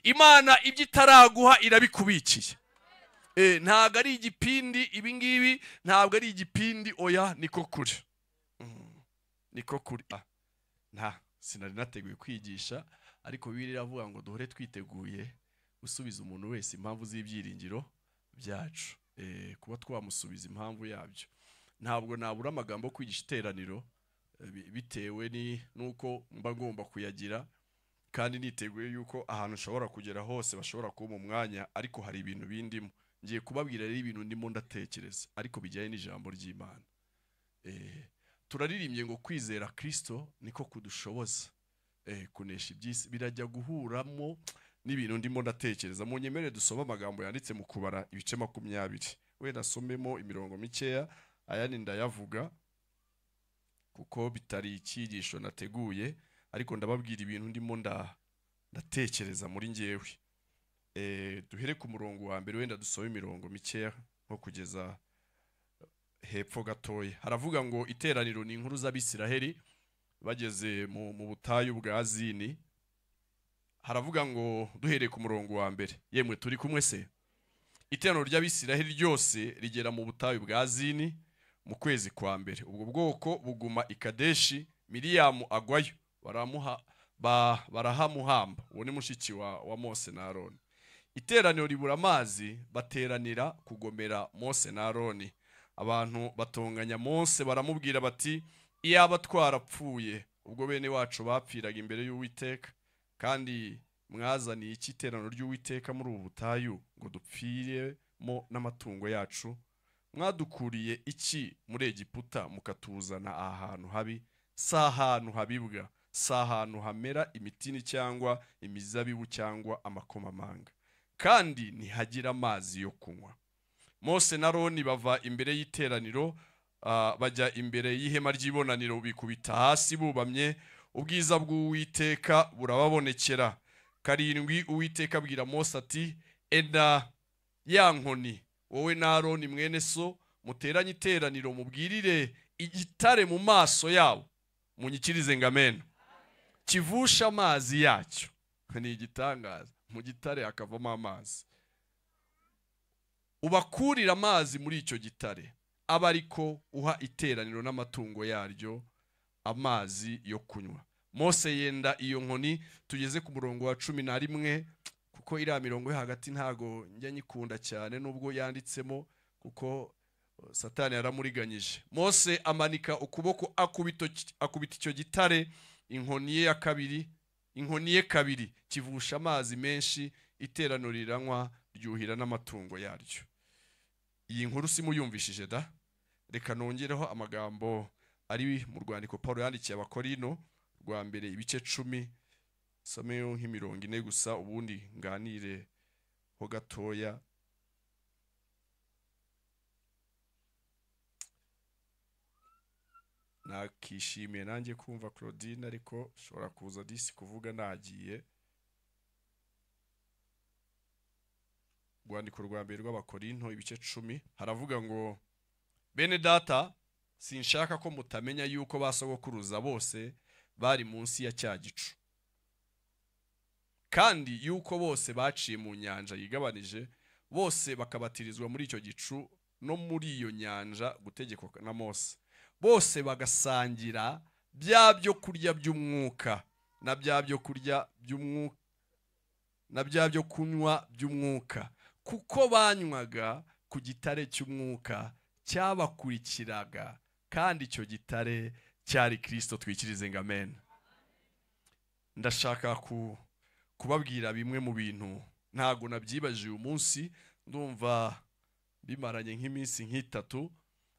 Imana ibyo itaraguha irabikubikiye. Ntabwo ari igipindi ibi ngibi, ntabwo ari igipindi, oya, niko kuri. Niko kuri. Nta sinari nateguye kwigisha, ariko Bibiliya iravuga ngo duhore twiteguye gusubiza umuntu wese impamvu z'ibyiringiro byacu. Kuba twamusubiza impamvu yabyo. Ntabwo nabura amagambo yo kwigisha iteraniro bitewe nuko mba ngomba kuyagira, kandi niteguye yuko ahantu ushobora kugera hose bashobora kuba mu mwanya, ariko hari ibintu bindimo. Ngiye kubabwira rero ibintu ndimo ndatekereza ariko bijyanye n'ijambo ry'Imana. Turaririmbye ngo kwizera Kristo niko kudushoboza kunesha iby'isi, birajya guhuramo n'ibintu ndimo ndatekereza. Munyemerere dusome amagambo yanditse mu Kubara ibice 20. Wenda asomemo imirongo mikeya, ayandi ndayavuga kuko bitari icyigisho nateguye, ariko ndababwira ibintu ndimo ndatekereza muri njyewe. Duhere ku murongo wa mbere, wenda dusome imirongo mikeya nko kugeza hepfo gatoya. Haravuga ngo iteraniro ni inkuru z'Abisiraheli bageze mu butayu bwa Zini. Haravuga ngo duhereye ku murongo wa mbere, yemwe turi kumwe se? Iteraniro ry'Abisiraheli ryose rigera mu butayu bwa Zini mu kwezi kwa mbere. Ubwo bwoko buguma i Kadeshi, Miriyamu agwayo, barahamuhamba. Uwo ni mushiki wa Mose na Aroni. Iteraniro ribura amazi, bateranira kugomera Mose na Aroni. Abantu batonganya Mose baramubwira bati, iyaba twarapfuye ubwo bene wacu bapfiraga imbere y'Uwiteka, kandi mwazaniye iki iteraniro ry'Uwiteka muri ubu butayu ngo dupfiremo n'amatungo yacu? Mwadukuriye iki muri Egiputa mukatuzana aha hantu habi? Si ahantu habibwa, si ahantu hamera imitini cyangwa imizabibu cyangwa amakomamanga, kandi ntihagira amazi yo kunywa. Mose na Aroni bava imbere y'iteraniro, bajya imbere y'ihema ry'ibonaniro, bikubita hasi bubamye, ubwiza bw'Uwiteka burababonekera. 7 Uwiteka abwira Mose ati, enda ya nkoni, wowe na Aroni mwene so, muteranye iteraniro, mubwirire igitare mu maso yabo, munyikirize ngameno, kivusha amazi yacyo. Ni igitangaza, mu gitare hakavamo amazi. Ubakurira amazi muri icyo gitare, aba ariko uha iteraniro n'amatungo yaryo amazi yo kunywa. Mose yenda iyo nkoni. Tugeze ku murongo wa 11, kuko iriya mirongo yo hagati ntago njya nyikunda cyane nubwo yanditsemo, kuko Satani yaramuriganyije. Mose amanika ukuboko akubita icyo gitare inkoni ye ya kabiri, inkoni ye kabiri, kivusha amazi menshi, iteraniro riranywa ryuhira n'amatungo yaryo. Iyi nkuru simuyumvishije da? Reka nongereho amagambo ari mu rwandiko Paulo yandikiye Abakorino rwa mbere ibice 10, someyo nk'imirongo 4 gusa, ubundi nganire ho gatoya. Nakishimiye nanjye kumva Claudine, ariko shobora kuza disi kuvuga nagiye. Rwandiko rwa mbere rw'Abakorinto ibice 10, haravuga ngo bene data, sinshaka ko mutamenya yuko basogokuruza bose bari munsi ya cya gicu, kandi yuko bose baciye mu nyanja yigabanije, bose bakabatirizwa muri icyo gicu no muri iyo nyanja gutegekwa na Mose, bose bagasangira bya byo kurya by'umwuka na bya byo kurya by'umwuka na bya byo kunywa by'umwuka, kuko banywaga ku gitare cy'umwuka cyabakurikiraga, kandi icyo gitare cyari Kristo. Twikirize ngo amen. Ndashaka kubabwira bimwe mu bintu ntago nabyibajije uyu munsi, ndumva bimaranye nk'iminsi nk'itatu,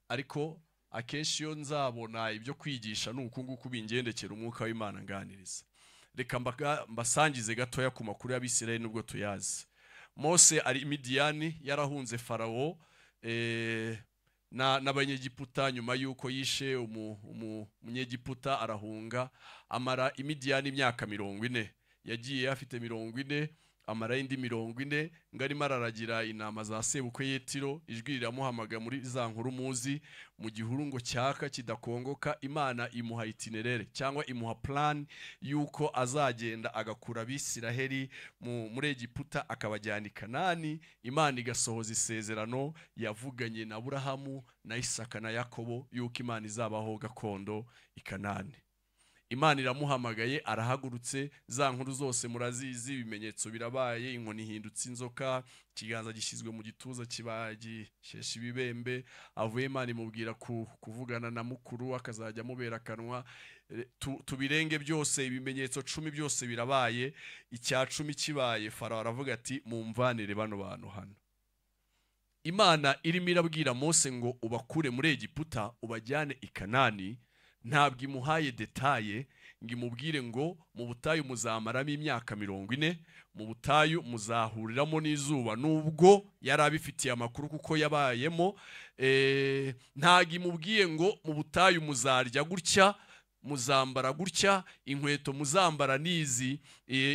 ariko akenshi iyo nzabona ibyo kwigisha nuko nguko bingendekera umwuka w'Imana nganiriza. Reka mbasangize gatoya ku makuru y'Abisirayeli nubwo tuyazi. Mose ari Midiyani, yarahunze Farawo n'Abanyegiputa nyuma yuko yishe umunyegiputa arahunga, amara Imidiyani imyaka 40. Yagiye afite 40, Amara indi 40 ngo arimo araragira intama za sebukwe Yetiro. Ijwi riramuhamaga muri za nkuru muzi, mu gihuru ngo cyaka kidakongoka. Imana imuha itinéraire cyangwa imuha plan yuko azagenda agakura Abisiraheli muri Egiputa akabajyana i Kanani. Imana igasohoza isezerano yavuganye na Aburahamu na Isaka na Yakobo, yuko Imana izabaho gakondo i Kanani. Imana iramuhamagaye, arahagurutse. Za nkuru zose murazizi, ibimenyetso birabaye, inkoni ihindutse inzoka, ikiganza gishyizwe mu gituza kibagishesha ibibembe. Avuye, Imana imubwira kuvugana na mukuru akazajya amubera akanwa. Tubirenge byose, ibimenyetso 10 byose birabaye. Icya 10 kibaye, Farawo aravuga ati mumvanire bano bantu hano. Imana irimo irabwira Mose ngo ubakure muri Egiputa ubajyane i Kanani. Ntabwo imuhaye détails ngo imubwire ngo mu butayu muzamaramo imyaka 40, mu butayu muzahuriramo n'izuba, nubwo yari abifitiye amakuru kuko yabayemo. Ntabwo imubwiye ngo mu butayu muzarya gutya, muzambara gutya, inkweto muzambara nizi,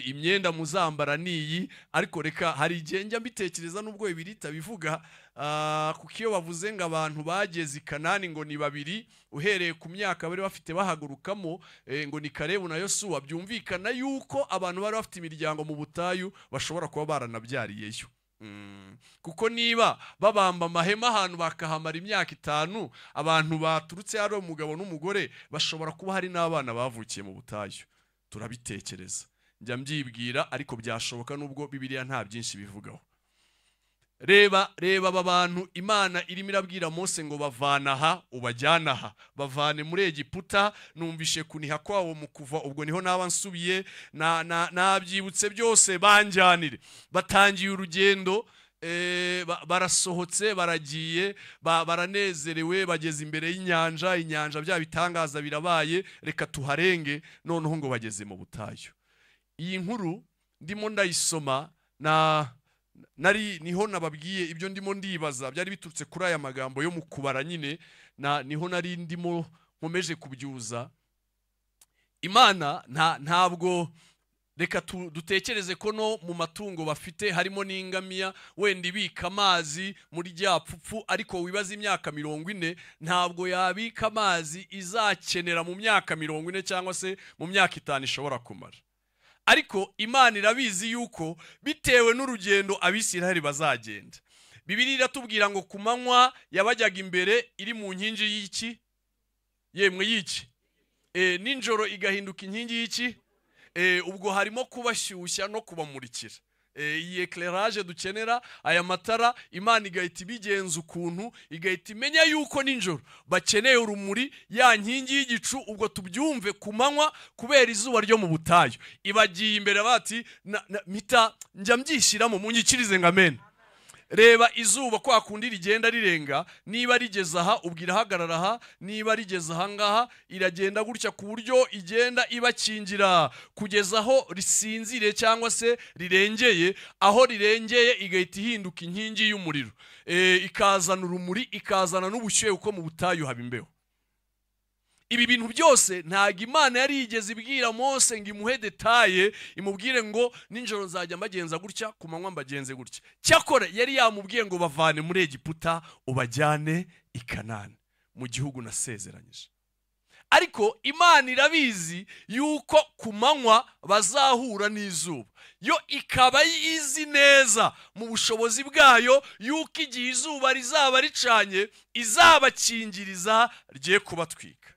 imyenda muzambara niyi. Ariko reka, hari igihe njya mbitekereza, nubwo Bibiliya itabivuga, kuko iyo bavuze ngo abantu bageze i Kanani ngo ni babiri uhereye ku myaka bari bafite bahagurukamo, ngo ni Karebu na Yosuwa, byumvikana yuko abantu bari bafite imiryango mu butayu bashobora kuba baranabyariyeyo. Kuko niba babamba amahema ahantu bakahamara imyaka 5, abantu baturutse ari umugabo n'umugore, bashobora kuba hari n'abana bavukiye mu butayu. Turabitekereza, njya mbyibwira, ariko byashoboka nubwo Bibiliya nta byinshi bivugaho. Reba, reba aba bantu Imana irimo irabwira Mose ngo bavana aha ubajyana aha, bavane muri Egiputa. Numvishe kuniha kwabo mu kuva, ubwo niho naba nsubiye nabyibutse byose, banjyanire. Batangiye urugendo, barasohotse, baragiye, baranezerewe, bageze imbere y'inyanja. Inyanja, bya bitangaza birabaye, reka tuharenge. Noneho ngo bageze mu butayu. Iyi nkuru ndimo ndayisoma na nari niho nababwiye ibyo ndimo ndibaza byari biturutse kuri aya magambo yo mu Kubara nyine, na niho nari ndimo nkomeje kubyuza. Imana ntabwo, reka dutekereze ko no mu matungo bafite harimo n'ingamiya wenda ibika amazi muri rya pfupfu. Ariko wibaza imyaka 40, ntabwo yabika amazi izakenera mu myaka 40 cyangwa se mu myaka 5 ishobora kumara. Ariko Imana irabizi yuko bitewe n'urugendo Abisiraheli bazagenda. Bibiliya iratubwira ngo ku manywa yabajyaga imbere iri mu nkingi y'iki? Yemwe, y'iki? Nijoro igahinduka inkingi y'iki? Ubwo harimo kubashyushya no kubamurikira. Iyi éclairage dukenera, aya matara, Imana igahita ibigenza ukuntu, igahita imenya yuko nijoro bakeneye urumuri, ya nkingi y'igicu. Ubwo tubyumve, ku manywa kubera izuba ryo mu butayu ibagiye imbere, bati mpita njya mbyishyiramo, munyikirize ngo amen. Reba izuba kwa kundi rigenda rirenga, niba rigeze aha ubwo irahagarara aha, niba rigeze aha ngaha iragenda gutya, ku buryo igenda ibakingira kugeza aho risinziriye cyangwa se rirengeye. Aho rirengeye igahita ihinduka inkingi y'umuriro, ikazana urumuri, ikazana n'ubushyuhe, kuko mu butayu haba imbeho. Ibi bintu byose ntabwo Imana yari yigeze ibwira Mose ngo imuhe détails, imubwire ngo nijoro nzajya mbagenza gutya, ku manywa mbagenze gutya. Cyakora yari yamubwiye ngo bavane muri Egiputa ubajyane i Kanani, mu gihugu nasezeranyije. Ariko Imana irabizi yuko ku manywa bazahura n'izuba, yo ikaba izi neza mu bushobozi bwayo yuko igihe izuba rizaba ricanye izabakingiriza rye kubatwika.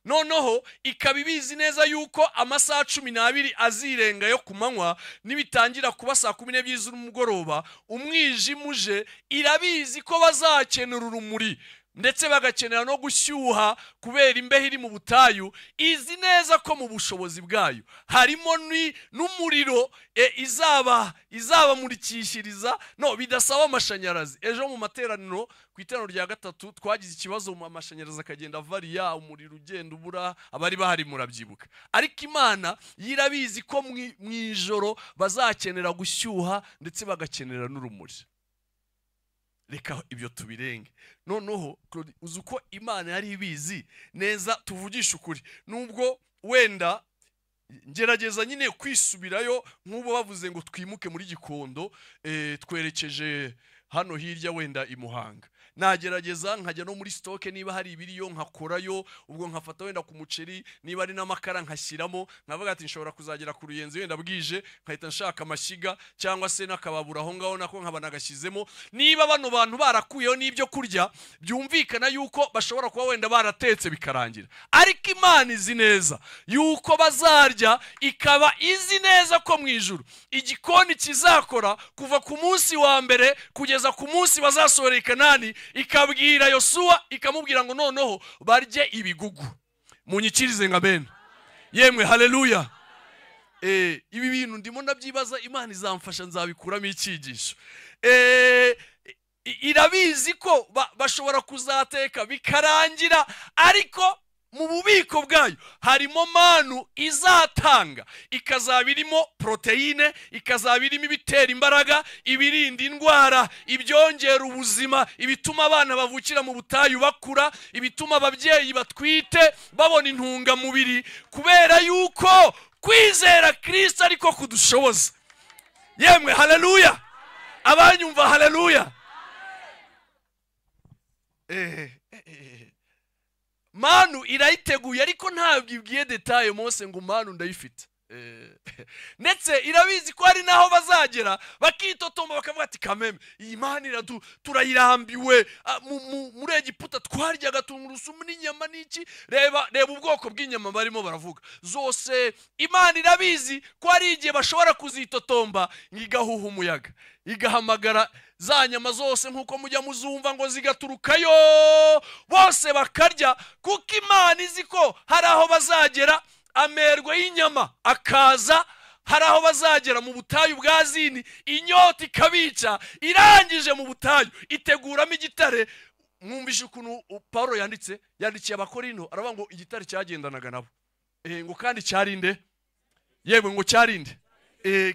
Noneho ikaba ibizi neza yuko amasaha 12 azirenga yo ku manywa, nibitangira kuba saa 12 z'umugoroba, umwijima uje, irabizi ko bazakenera urumuri ndetse bagakenera no gushyuha kubera imbeho iri mu butayu. Izi neza ko mu bushobozi bwayo harimo n'umuriro izaba izabamurikishiriza, no bidasaba amashanyarazi. Ejo mu materaniro, ku iteraniro rya gatatu, twagize ikibazo mu amashanyarazi akagenda avariya, umuriro ugenda ubura, abari bahari murabyibuka. Ariko Imana yirabizi ko mu ijoro bazakenera gushyuha ndetse bagakenera n'urumuri. Reka ibyo tubirenge. Noneho Claude, uzi uko Imana yari ibizi neza? Tuvugishe ukuri, nubwo wenda Ngerageza nyine kwisubirayo nk'ubu bavuze ngo twimuke muri Gikondo, twerekeje hano hirya wenda i Muhanga, nagerageza nkajya no muri stock niba hari ibiriyo nkakorayo, ubwo nkafata wenda ku muceri, niba ari n'amakara nkashyiramo, nkavuga ati nshobora kuzagera ku Ruyenzi wenda bwije, nkahita nshaka amashyiga cyangwa se n'akababura aho ngaho nako nkaba nagashyizemo. Niba bano bantu barakuyeho n'ibyo kurya, byumvikana yuko bashobora kuba wenda baratetse bikarangira, ariko Imana izi neza yuko bazarya, ikaba izi neza ko mu ijuru igikoni kizakora kuva ku munsi wa mbere kugeza ku munsi bazasohora i Kanani. Ikabwira Yosuwa, ikamubwira ngo noneho barye ibigugu. Munyikirize nka bene yemwe, haleluya. Ibi bintu ndimo ndabyibaza, Imana izamfasha nzabikuramo icyigisho. Irabizi ko bashobora kuzateka bikarangira, ariko mu bubiko bwayo harimo manu izatanga, ikazaba irimo proteine, ikazaba irimo ibitera imbaraga, ibirinda indwara, ibyongera ubuzima, ibituma abana bavukira mu butayu bakura, ibituma ababyeyi batwite babona intungamubiri, kubera yuko kwizera Kristo ariko kudushoboza. Yemwe haleluya, abanyumva haleluya. Manu irayiteguye, ariko ntabwo ibwiye detail Mose ngo manu ndayifite. Ndetse irabizi ko hari naho bazagera bakitotomba bakavuga ati kameme iyi manu turayirambiwe, muri Egiputa twaryaga tungurusumu n'inyama n'iki, reba ubwoko bw'inyama barimo baravuga zose. Imana irabizi ko hari igihe bashobora kuzitotomba igahuha umuyaga, igahamagara za nyama zose nkuko mujya muzumva ngo zigaturukayo, bose bakarya, kuko Imana izi ko hari aho bazagera amerwe y'inyama akaza, hari aho bazagera mu butayu bwa Zini inyota ikabica. Irangije mu butayu iteguramo igitare. Mwumvishe ukuntu Paulo yanditse, yandikiye Abakorinto aravuga ngo igitare cyagendanaga nabo, ngo kandi cyarinde, yewe ngo cyarinde.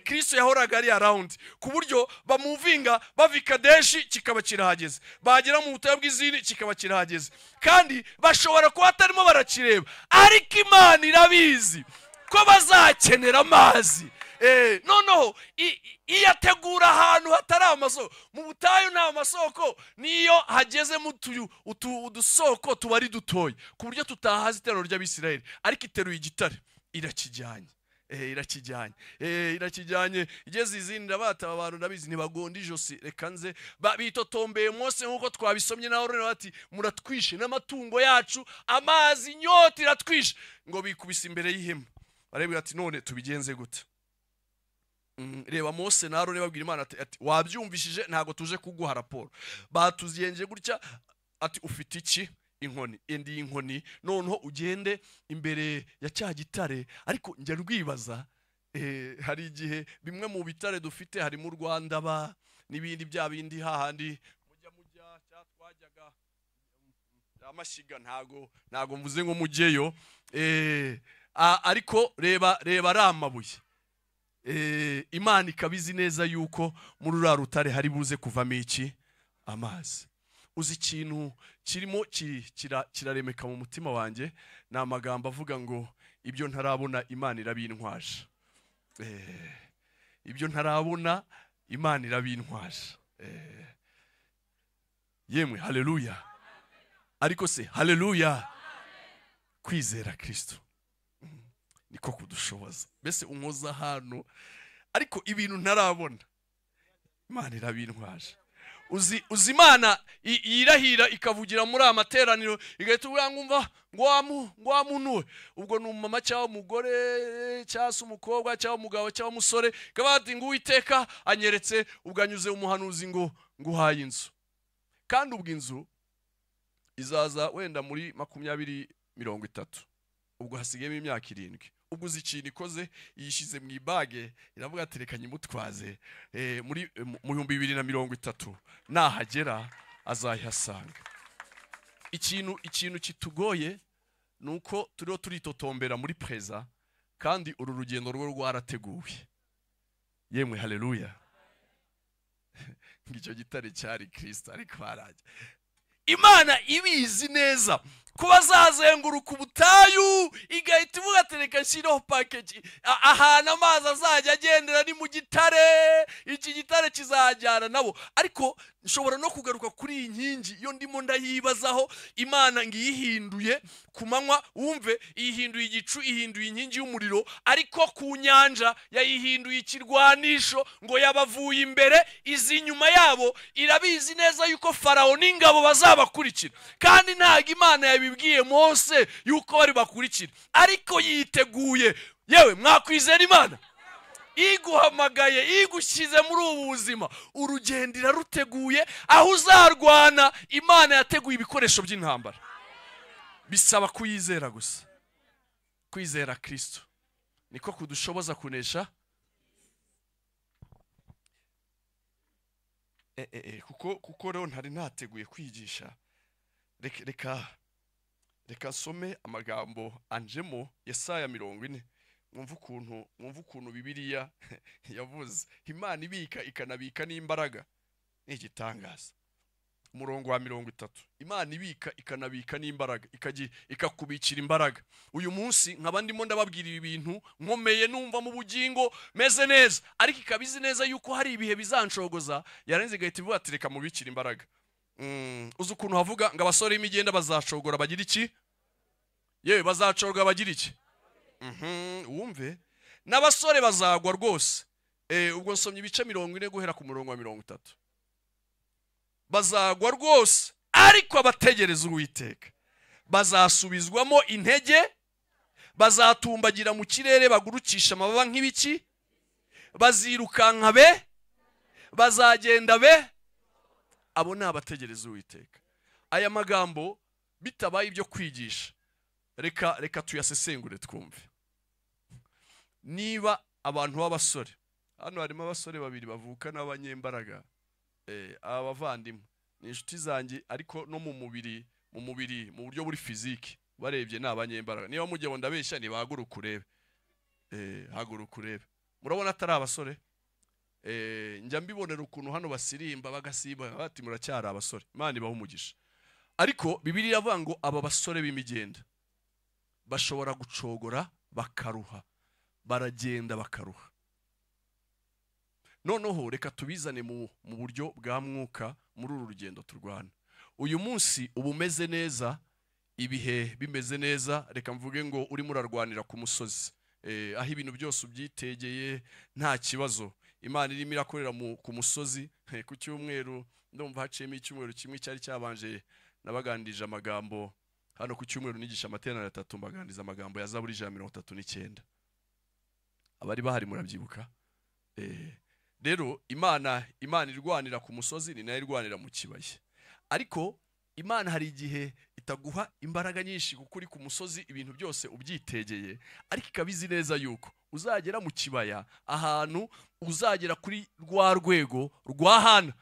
Kristo yahoraga ari around, ku buryo bamuvinga bava i Kadeshi kikaba kirahageze, bagera mu butayu bw'Izini kikaba kirahageze, kandi bashobora kuba batarimo barakireba, ariko Imana irabizi ko bazakenera amazi. Noneho iyategura ahantu hatari amasoko, mu butayu nta masoko, niyo hagezemo udusoko tuba ari dutoya ku buryo tutahaza iteraniro ry'Abisirayeli, ariko iteruye igitare irakijyanye. Irakijyanye, irakijyanye. Igeze izindi ndabataba abantu ndabizi ntibagonda ijosi, reka nze bitotombeye Mose nkuko twabisomye naho rero bati muratwishe n'amatungo yacu, amazi inyota iratwishe, ngo bikubise imbere y'ihema. Barebwa ati none tubigenze gute? Reba Mose na Aroni babwira Imana ati wabyumvishije, ntago tuje kuguha raporo, batuziyenje gutya. Ati ufite iki? Inkoni, endi inkoni, noneho ugende imbere ya cya gitare. Ariko njya rwibaza, hari igihe bimwe mu bitare dufite harimo Rwanda ba n'ibindi bya bindi hahandi mujya cyatwajyaga amashyiga, ntago mvuze ngo mujyeyo, ariko reba ari amabuye. Imana ikabizi neza yuko muri ruriya rutare hari buze kuvamo iki? Amazi. Uzi ikintu kirimo kiraremeka mu mutima wanjye, ni amagambo avuga ngo ibyo ntarabona Imana irabintwaje. Ibyo ntarabona Imana irabintwaje. Yemwe haleluya. Ariko se haleluya, kwizera Kristo niko kudushoboza. Mbese unkoza hano, ariko ibintu ntarabona Imana irabintwaje. Uzi Imana yirahira ikavugira muri amateraniro, igahita uvuga ngo ngo wamunuwe, ubwo ni umumama cyangwa umugore cyangwa se umukobwa cyangwa umugabo cyangwa umusore, ikaba ngo Uwiteka anyeretse, ubwo anyuze umuhanuzi ngo nguhaye inzu, kandi ubwo inzu izaza wenda muri 2030, ubwo hasigayemo imyaka 7. Ubwo uzi ikintu ikoze, yishyize mu ibage, iravuga ati reka nyimutwaze muri mu 2030 nahagera azayihasanga. Ikintu kitugoye nuko turiho turitotombera muri preza, kandi uru rugendo rwo rwarateguwe. Yemwe haleluya. Ngicyo gitare cyari Kristo, ariko barajya Imana ibizi neza ko bazazenguruka ubutayu, igahita ivuga ati reka nshyireho package, ahantu amazi azajya agendera ni mu gitare, iki gitare kizajyana nabo. Ariko nshobora no kugaruka kuri iyi nkingi yo ndimo ndayibazaho. Imana ngiyihinduye ku manywa, wumve, ihinduye igicu, ihinduye inkingi y'umuriro, ariko ku nyanja yayihinduye ikirwanisho ngo yabavuye imbere izi inyuma yabo. Irabizi neza yuko Farawo n'ingabo bazabakurikira, kandi ntago Imana yabibwiye Mose yuko bari bakurikira, ariko yiteguye. Yewe mwakwizera Imana iguhamagaye, igushyize muri ubu buzima, urugendo iraruteguye, aho uzarwana Imana yateguye ibikoresho by'intambara. Bisaba kuyizera gusa. Kwizera Kristo niko kudushoboza kunesha. Kuko rero ntari nateguye kwigisha, reka nsome amagambo anjemo Yesaya 40. Mwumva ukuntu Bibiliya yavuze. Imana ibika ikanabika n'imbaraga, ni igitangaza. Umurongo wa 30, Imana ibika ikanabika n'imbaraga, ikakubikira imbaraga. Uyu munsi nkaba ndimo ndababwira ibi bintu nkomeye, numva mu bugingo meze neza, ariko ikabizi neza yuko hari ibihe bizanshogoza, yarenze igahita ivuga ati reka mubikire imbaraga. Uzi ukuntu havuga ngo abasore b'imigenda bazacogora bagira iki? Yewe bazacogora bagira iki? Wumve, n'abasore bazagwa rwose. Ubwo nsomye ibice 40 guhera ku murongo wa 30. Bazagwa rwose, ariko abategereza Uwiteka bazasubizwamo intege, bazatumbagira mu kirere bagurukisha amababa nk'ibiki, bazirukanka be, bazagenda be. Abo ni abategereza Uwiteka. Aya magambo bitabaye ibyo kwigisha, reka tuyasesengure twumve. Niba abantu b'abasore, hano harimo abasore babiri bavuka n'abanyembaraga, abavandimwe ni inshuti zanjye, ariko no mu mubiri mu buryo buri fiziki barebye ni abanyembaraga. Niba mujye ngo ndabeshya, nibahaguruka urebe, haguruka urebe, murabona atari abasore. Njya mbibonera ukuntu hano basirimba bagasimba bati muracyari abasore. Imana ibahe umugisha. Ariko Bibiliya iravuga ngo aba basore b'imigenda bashobora gucogora bakaruha, baragenda bakaruha. Noneho reka tubizane mu buryo bwa mwuka muri uru rugendo turwana. Uyu munsi uba umeze neza, ibihe bimeze neza, reka mvuge ngo urimo urarwanira ku musozi, aho ibintu byose ubyitegeye nta kibazo. Imana irimo irakorera ku musozi. Ku cyumweru ndumva haciyemo icyumweru kimwe cyari cyabanje, nabagandije amagambo hano ku cyumweru, nigisha amateraniro 3, mbaganiriza amagambo ya Zaburi 139. Abari bahari murabyibuka. Rero Imana irwanira ku musozi ni nayo irwanira mu kibaya. Ariko Imana hari igihe itaguha imbaraga nyinshi kuko uri ku musozi ibintu byose ubyitegeye, ariko ikabizi neza yuko uzagera mu kibaya, ahantu uzagera kuri rwa rwego rwa Hana,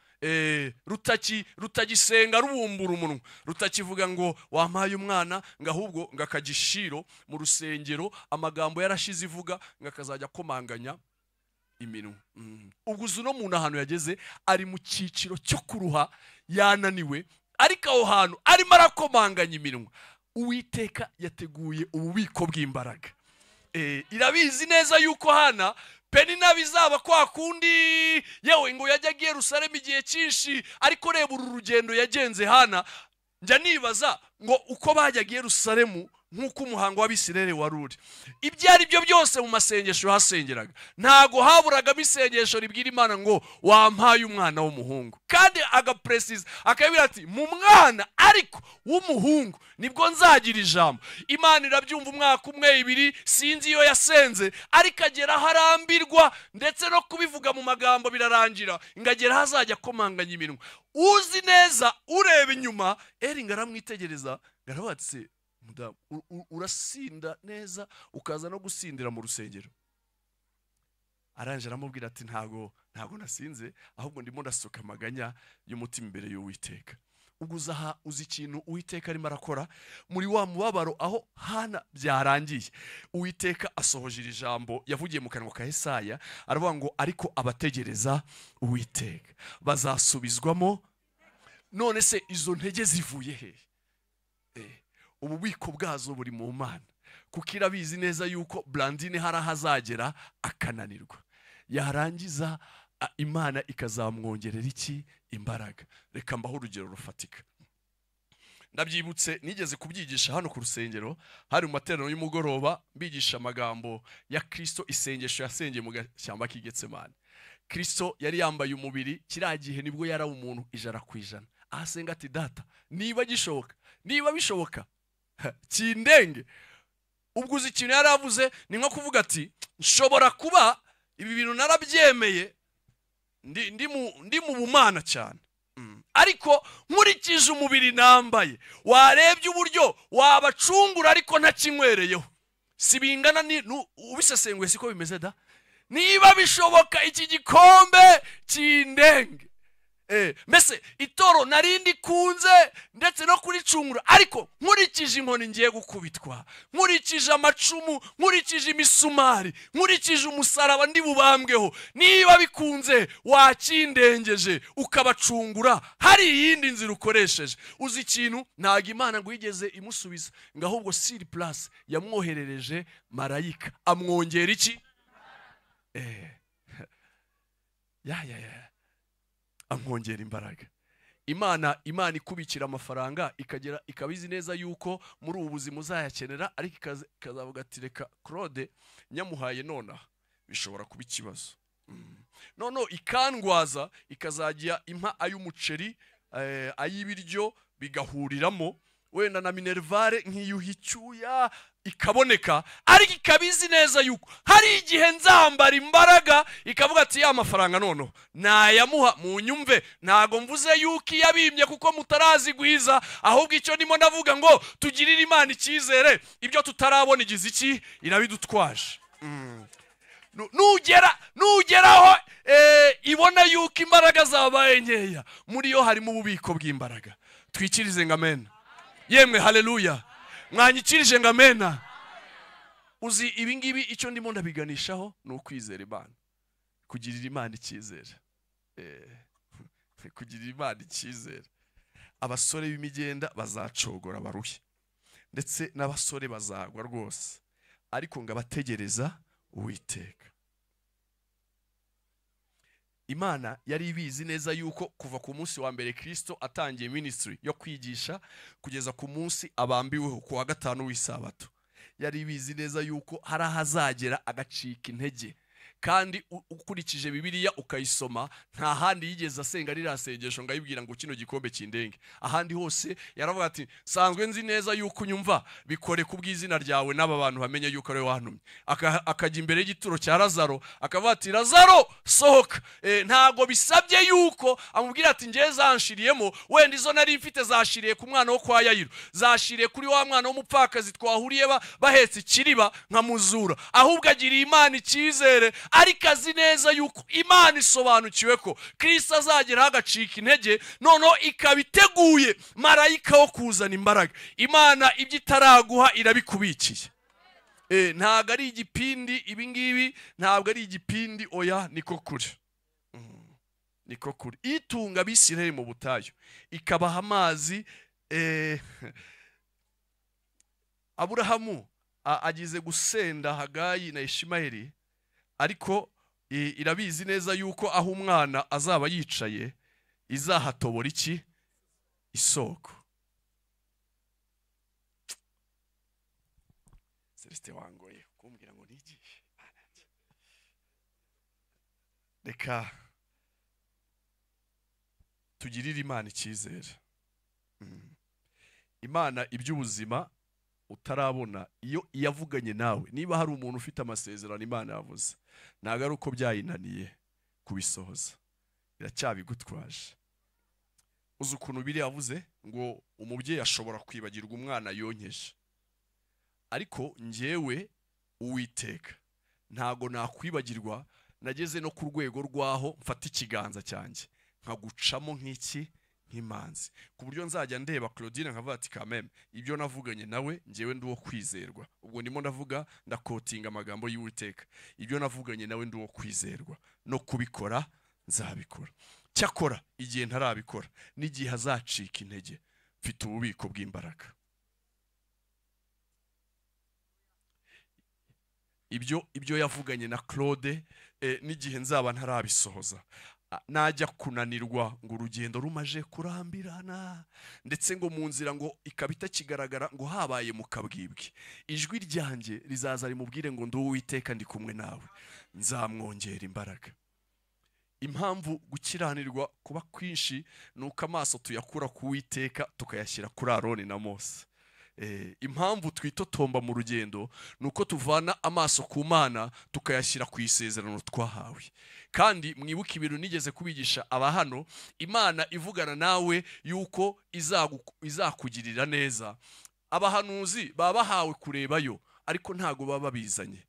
rutagisenga rubumbura umunwa, rutakivuga ngo wampaye umwana, ngo ahubwo ngo akagishiro mu rusengero, amagambo yarashize ivuga, ngo akazajya akomanganya iminwa. Ubwo uzi uno muntu ahantu yageze, ari mu cyiciro cyo kuruha, yananiwe, ariko aho hantu arimo arakomanganya iminwa. Uwiteka yateguye ububiko bw'imbaraga. Irabizi neza yuko Hana Penina bizaba kwa kundi, yewe ngo yajyaga i Yerusalemu igihe cyinshi, ariko reba uru rugendo yagenze Hana. Njya nibaza ngo uko bajyaga i Yerusalemu nk'uko umuhango w'Abisirayeli wari uri, ibyo ari byo byose mu masengesho hasengeraga, ntago haburagamo isengesho ribwira Imana ngo wampaye umwana w'umuhungu. Kandi agapresiza akabwira ati mu mwana ariko w'umuhungu nibwo nzagira ijambo. Imana irabyumva umwaka umwe, ibiri, sinzi iyo yasenze, ariko agera harambirwa, ndetse no kubivuga mu magambo birarangira, ngagera hazajya akomanganya iminwa. Uzi neza ureba inyuma, Eri ngaramwitegereza, ngarabatse urasinda neza ukaza no gusindira mu rusengero. Aranje aramubwira ati ntago nasinze, ahubwo ndimo ndasuka amaganya y'umutima imbere y'Uwiteka. Ubwo uzaha uzi ikintu Uwiteka arimo arakora muri wa mubabaro aho Hana byarangiye. Uwiteka asohoje iri jambo yavugiye mu kanwa ka Yesaya, aravuga ngo ariko abategereza Uwiteka bazasubizwamo, None se izo ntege zivuye he? Ububiko bwazo buri mu Mana, kuko irabizi neza yuko Blandine hari ahazagera akananirwa, yarangiza Imana ikazamwongerera iki? Imbaraga. Reka mbaho urugero rufatika. Ndabyibutse nigeze kubyigisha hano ku rusengero, hari mu materaniro y'umugoroba, mbigisha amagambo ya Kristo, isengesho yasengeye mu gashyamba k'Igetsemane. Kristo yari yambaye umubiri kiriya gihe, nibwo yari umuntu 100%. Ahasenga ati data, niba gishoboka, niba bishoboka kindenge. Ubwo uzi ikintu yaravuze, ni nko kuvuga ati nshobora kuba ibi bintu narabyemeye ndi mu bumana cyane, ariko nkurikije umubiri nambaye, warebye uburyo wabacungura ariko ntakinywereyeho, si bingana ni ubisesenguye siko bimeze da. Niba bishoboka iki gikombe kindenge. Mbese itoro narindi kunze ndetse no kuricungura, ariko nkurikije inkoni ngiye gukubitwa, nkurikije amacumu, nkurikije imisumari, nkurikije umusaraba ndi bubambweho, niba bikunze wakindengeje ukabacungura, hari iyindi nzira ukoresheje. Uzi ikintu, ntago Imana ngo yigeze imusubiza, ngo ahubwo siri place yamwoherereje marayika amwongera iki? Ya amwongera imbaraga. Imana ikubikira amafaranga, ikagera ikabizi neza yuko muri ubu buzima uzayakenera, ariko ikazavuga ati reka Claude nyamuhaye nona bishobora kuba ikibazo. None ikandwaza, ikazajya impa ay'umuceri, ay'ibiryo bigahuriramo wenda na minervare nk'iyuha icyuya ikaboneka, ariko ikabizi neza yuko hari igihe nzambara imbaraga, ikavuga ati ya mafaranga nono nayamuha. Munyumve, ntago mvuze yuko iyabimye kuko mutarazigwiza, ahubwo icyo ndimo ndavuga ngo tugirire Imana icyizere, ibyo tutarabona igize iki irabidutwaje. Nugeraho ibona yuko imbaraga zabaye nkeya, muri yo harimo ububiko bw'imbaraga. Twikirize ngo amen. Yemwe haleluya. Mwanyikirije ngo amena. Uzi ibi ngibi icyo ndimo ndabiganishaho ni ukwizera Imana, kugirira Imana icyizere. Kugirira Imana icyizere. Abasore b'imigenda bazacogora baruhe, ndetse n'abasore bazagwa rwose, ariko ngo abategereza Uwiteka. Imana yari ibizi neza yuko kuva ku munsi wa mbere Kristo atangiye ministry yo kwigisha kugeza ku munsi abambiweho ku wa gatanu w'isabato, yari ibizi neza yuko hari ahazagera agacika intege. Kandi ukurikije Bibiliya ukayisoma, nta handi yigeze asenga ririya sengesho ngo ayibwira ngo kino gikombe kindenge. Ahandi hose yaravuga ati sanzwe nzi neza yuko unyumva, bikore ku bw'izina ryawe n'aba bantu bamenye yuko ari wantumye. Akajya imbere y'igituro cya Lazaro akavuga ati Lazaro sohoka. Ntago bisabye yuko amubwira ati ngiye zanshiriyemo, wenda izo nari mfite zashiriye ku mwana wo kwa Yayiro, zashiriye kuri wa mwana w'umupfakazi twahuriye bahetse ikiriba nkamuzura. Ahubwo agiriye Imana icyizere, ariko azi neza yuko Imana isobanukiwe ko Kristo azagera agacika intege, noneho ikabiteguye marayika wo kuzana imbaraga. Imana ibyo itaraguha irabikubikiye. Ntabwo ari igipindi ibi ngibi, ntabwo ari igipindi, oya, niko kuri. Niko kuri. Itunga Abisirayeli mu butayu, ikabaha amazi. Aburahamu agize gusenda Hagayi na Ishimayeli, ariko irabizi neza yuko aho umwana azaba yicaye izahatobora iki? Isoko. Celestin wangoye kumbwira ngo nigishe. Reka tugirire Imana icyizere. Imana iby'ubuzima utarabona iyo yavuganye nawe, niba hari umuntu ufite amasezerano Imana yavuze, ntago ari uko byayinaniye kubisohoza, iracyabigutwaje. Uzi ukuntu biri yavuze ngo umubyeyi ashobora kwibagirwa umwana yonkeje, ariko njyewe Uwiteka ntago nakwibagirwa. Nageze no ku rwego rwaho mfata ikiganza cyanjye nkagucamo nk'iki, nk'imanzi, ku buryo nzajya ndeba Claudine nkavuga ati kameme ibyo navuganye nawe njyewe ndi uwo kwizerwa. Ubwo ndimo ndavuga ndakotinga amagambo y'Uwiteka, ibyo navuganye nawe ndi uwo kwizerwa no kubikora Nzabikora. Cyakora igihe ntarabikora n'igihe azacika intege, mfite ububiko bw'imbaraga. Ibyo yavuganye na Claude, n'igihe nzaba ntarabisohoza, najya kunanirwa ngo urugendo rumaje kurambirana, ndetse ngo mu nzira ngo ikaba itakigaragara, ngo habaye mu kabwibwi, ijwi ryanjye rizaza rimubwire ngo ndi Uwiteka ndi kumwe nawe, nzamwongera imbaraga. Impamvu gukiranirwa kuba kwinshi nuko amaso tuyakura ku Uwiteka tukayashyira kuri Aroni na Mose. Impamvu twitotomba mu rugendo nuko tuvana amaso ku Mana tukayashyira ku isezerano twahawe. Kandi mwibuke ibintu nigeze kubigisha aba hano, Imana ivugana nawe yuko izakugirira neza. Abahanuzi baba bahawe kurebayo, ariko ntago baba bizanye.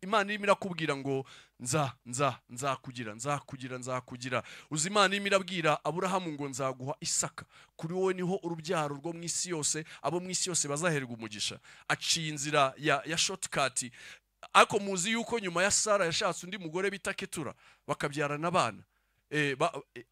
Imana irimo irakubwira ngo nza nza nzakugira nzakugira nzakugira. Uzi Imana irimo irabwira Aburahamu ngo nzaguha Isaka, kuri wowe niho urubyaro rwo mu isi yose, abo mu isi yose bazaherwa umugisha. Aciye inzira ya shortcut. Ariko muzi yuko nyuma ya Sara yashatse undi mugore bita Ketura, bakabyarana abana.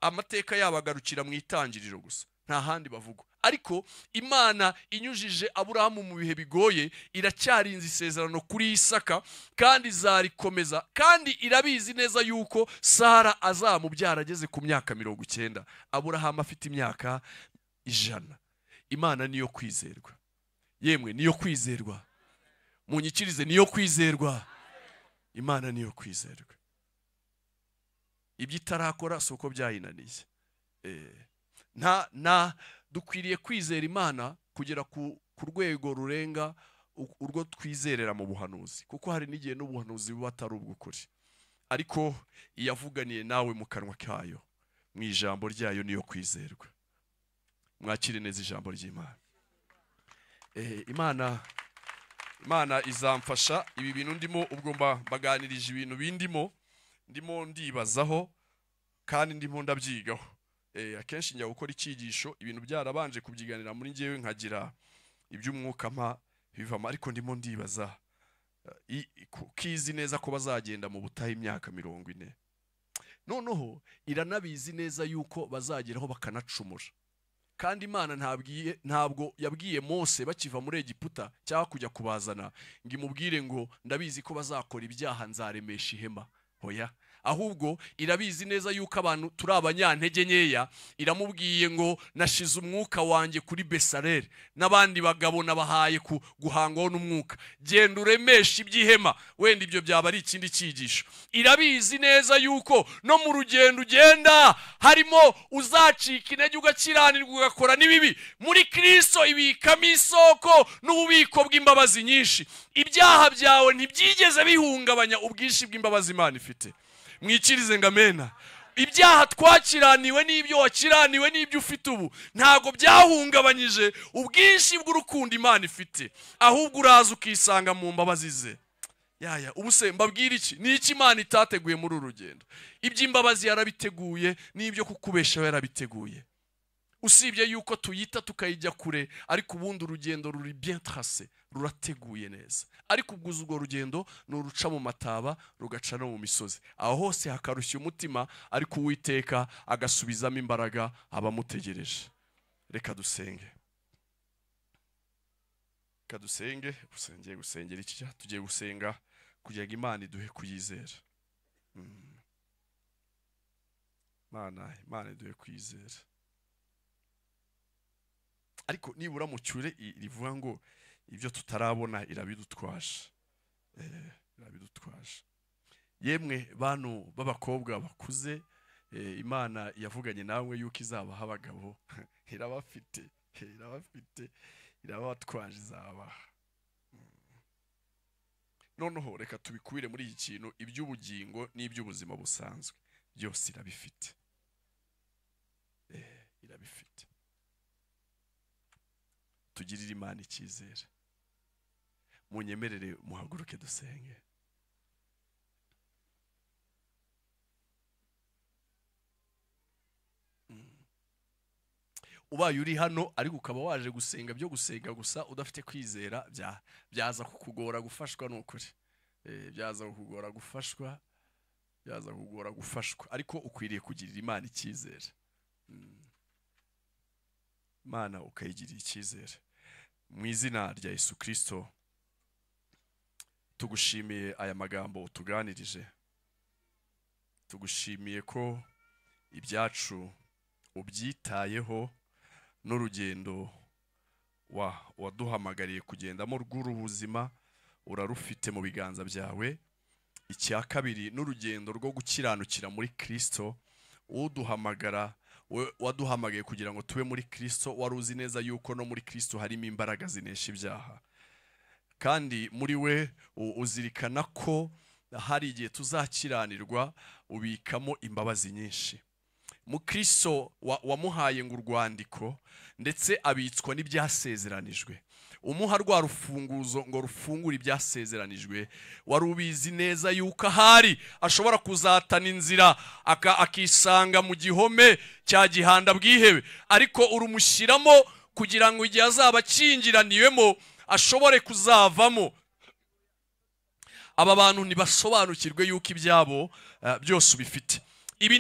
Amateka yabo agarukira mu itangiriro gusa, nta handi bavugwa. Ariko Imana inyujije Aburahamu mu bihe bigoye, iracyarinze isezerano kuri Isaka kandi izarikomeza, kandi irabizi neza yuko Sara azamubyara ageze ku myaka 90, Aburahamu afite imyaka 100. Imana niyo kwizerwa. Yemwe niyo kwizerwa. Munyikirize, niyo kwizerwa. Imana niyo kwizerwa. Ibyo itarakora si uko byayinaniye. Nta dukwiriye kwizera Imana kugera ku rwego rurenga urwo twizerera mu buhanuzi, kuko hari n'igihe n'ubuhanuzi buba atari ubw'ukuri. Ariko iyavuganiye nawe mu kanwa kayo, mu ijambo ryayo niyo kwizerwa. Mwakire neza ijambo ry'Imana. Imana izamfasha ibi bintu ndimo, ubwo mbaganirije ibintu bindimo, ndimo ndibazaho kandi ndimo ndabyigaho. Akenshi njya gukora icyigisho ibintu byarabanje kubyiganira muri njyewe, nkagira iby'umwuka mpa bivamo, ariko ndimo ndibaza kizi neza ko bazagenda mu butayu imyaka 40. Noneho iranabizi neza yuko bazageraho bakanacumura. Kandi Imana ntabwo yabwiye Mose bakiva muri Egiputa cyangwa kujya kubazana ngo imubwire ngo ndabizi ko bazakora ibyaha nzaremesha ihema. Hoya, ahubwo irabizi neza yuko abantu turi abanyantege nkeya. Iramubwiye ngo nashize umwuka wanjye kuri Besareli n'abandi bagabo nabahaye guhangwaho n'umwuka, genda uremesha iby'ihema. Wenda ibyo byaba ari ikindi cyigisho. Irabizi neza yuko no mu rugendo ugenda harimo uzacika intege ugakiranirwa ugakora n'ibibi. Muri Kristo ibikamo isoko n'ububiko bw'imbabazi nyinshi. Ibyaha byawe ntibyigeze bihungabanya ubwinshi bw'imbabazi Imana ifite. Mwikirize ngo amena. Ibyaha twakiraniwe n'ibyo wakiraniwe n'ibyo ufite ubu ntago byahungabanyije ubwinshi bw'urukundo Imana ifite, ahubwo uraza ukisanga mu mbabazi ze. Yaya, ubu se mbabwira iki? Ni iki Imana itateguye muri uru rugendo? Iby'imbabazi yarabiteguye, n'ibyo kukubeshaho yarabiteguye. Usibye yuko tuyita tukayijya kure, ariko ubundi urugendo ruri bien tracé, rurateguye neza. Ariko ubwo urwo rugendo ni uruca mu mataba rugaca no mu misozi, aho hose hakarushya umutima, ariko Uwiteka agasubizamo imbaraga abamutegereje. Reka dusenge. Reka dusenge. Usengeye gusengera iki? Tugiye gusenga kugira ngo Imana iduhe kuyizera. Imana iduhe kuyizera. Ariko nibura mucyure rivuga ngo ibyo tutarabona irabidutwaje. Irabidutwaje. Yemwe bantu b'abakobwa bakuze, Imana yavuganye nawe yuko izabaha abagabo, irabafite, irabafite, irabatwaje, izabaha. Noneho reka tubikubire muri iki kintu, iby'ubugingo n'iby'ubuzima busanzwe byose irabifite. Irabifite. Tugirire Imana icyizere. Munyemerere muhaguruke dusenge. Ubaye uri hano ariko ukaba waje gusenga byo gusenga gusa udafite kwizera, byaza kukugora gufashwa n'ukuri. Byaza kukugora gufashwa. Byaza kugora gufashwa, ariko ukwiriye kugirira Imana icyizere. Imana ukayigirira icyizere. Mu izina rya Yesu Kristo tugushimiye aya magambo utuganirije. Tugushimiye ko ibyacu ubyitayeho n'urugendo waduhamagariye kugendamo rw'ubuzima urarufite mu biganza byawe. Icya kabiri n'urugendo rwo gukiranukira muri Kristo, uduhamagara waduhamagaye kugira ngo tube muri Kristo, wari uzi neza yuko no muri Kristo harimo imbaraga zinesha ibyaha, kandi muri we uzirikana ko hari igihe tuzakiranirwa, ubikamo imbabazi nyinshi. Mu Kristo wamuhaye ngo urwandiko, ndetse abitswa n'ibyasezeranijwe, umuha rwa rufunguzo ngo rufungure ibyasezeranijwe. Wari ubizi neza yuko ahari ashobora kuzatana inzira akisanga mu gihome cya gihanda bwihebe, ariko urumushyiramo kugira ngo igihe azaba akingiraniwemo ashobore kuzavamo. Aba bantu ntibasobanukirwe yuko ibyabo byose ubifite. Ibi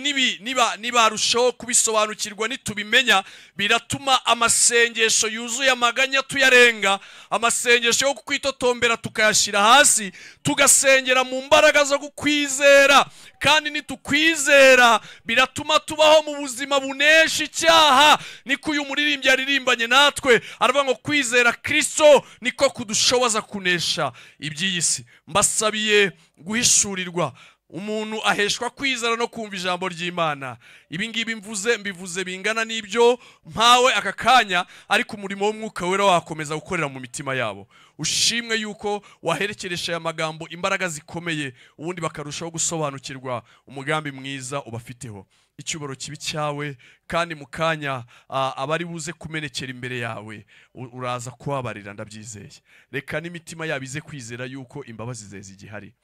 nibarushaho kubisobanukirwa, nitubimenya biratuma amasengesho yuzuye amaganya tuyarenga, amasengesho yo kwitotombera tukayashyira hasi, tugasengera mu mbaraga zo kukwizera. Kandi nitukwizera biratuma tubaho mu buzima bunesha icyaha. Niko uyu muririmbyi yaririmbanye natwe, aravuga ngo kwizera Kristo niko kudushoboza kunesha iby'iyi si. Mbasabiye guhishurirwa. Umuntu aheshwa kwizera no kumva ijambo ry'Imana. Ibi ngibi mvuze mbivuze bingana n'ibyo mpawe aka kanya, ariko umurimo w'Umwuka Wera wakomeza gukorera mu mitima yabo. Ushimwe yuko waherekeresha aya magambo imbaraga zikomeye, ubundi bakarushaho gusobanukirwa umugambi mwiza ubafiteho. Icyubaro kibi cyawe, kandi mu kanya abari buze kumenekera imbere yawe uraza kubabarira, ndabyizeye. Reka n'imitima yabo ize kwizera yuko imbabazi ze zigihari.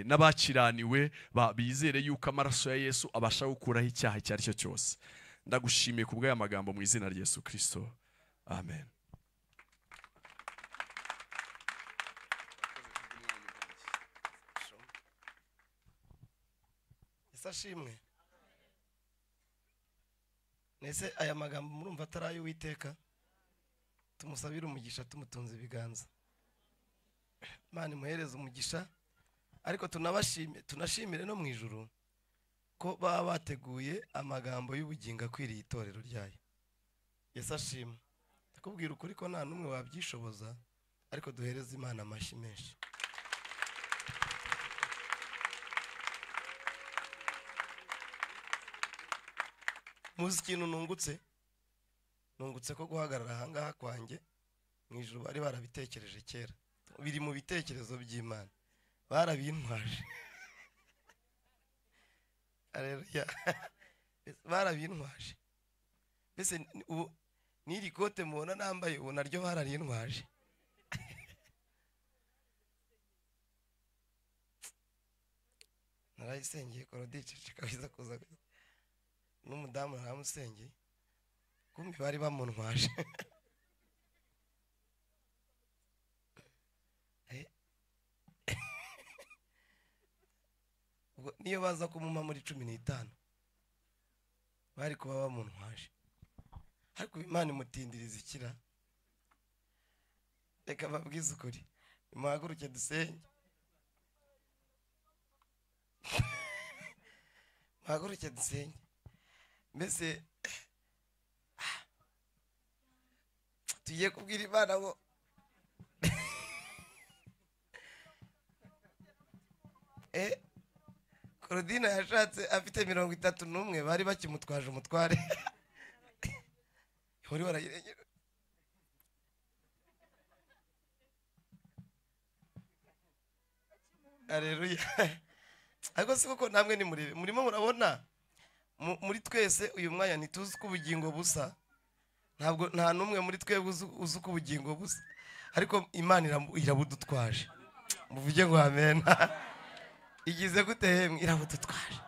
N'abakiraniwe bizere yuko amaraso ya Yesu abasha gukuraho icyaha icyo ari cyo cyose. Ndagushimiye kubw'aya magambo mu izina rya Yesu Kristo, amen. Yesu ashimwe. Nese aya magambo murumva atari ay'Uwiteka? Tumusabire umugisha, tumutunze ibiganza. Imana imuhereze umugisha. Ariko tunashimire no mu ijuru ko baba bateguye amagambo y'ubugingo akwiriye itorero ryayo. Yesu ashimwe. Ndakubwira ukuri ko nta n'umwe wabyishoboza, ariko duhereze Imana amashyi menshi. Muzi ikintu nungutse? Nungutse ko guhagarara ahangaha kwanjye mu ijuru bari barabitekereje kera, biri mu bitekerezo by'Imana, barabintwaje. Haleluya, barabintwaje. Mbese ubu n'iri kote mubona nambaye ubu naryo bararintwaje. Narayisengeye korodiceceka biza kuza n'umudamu naramusengeye, kumbi bari bamuntwaje. Niyo baza kumuma muri 15 bari kuba bamuntwaje, ariko Imana imutindiriza ikira. Reka babwize ukuri, muhaguruke dusenge. Muhaguruke dusenge. Mbese tugiye kubwira Imana ngo Korodina yashatse afite 31, bari bakimutwaje umutware. Hori barayirengera. Haleluya. Ariko si koko namwe ni murebe, murimo murabona muri twese uyu mwanya ntituzi ko ubugingo busa. Ntabwo nta numwe muri twebwe uzi ko ubugingo busa, ariko Imana irabudutwaje. Muvuge ngo amen. Igize gute hemwe? Irabudutwaje.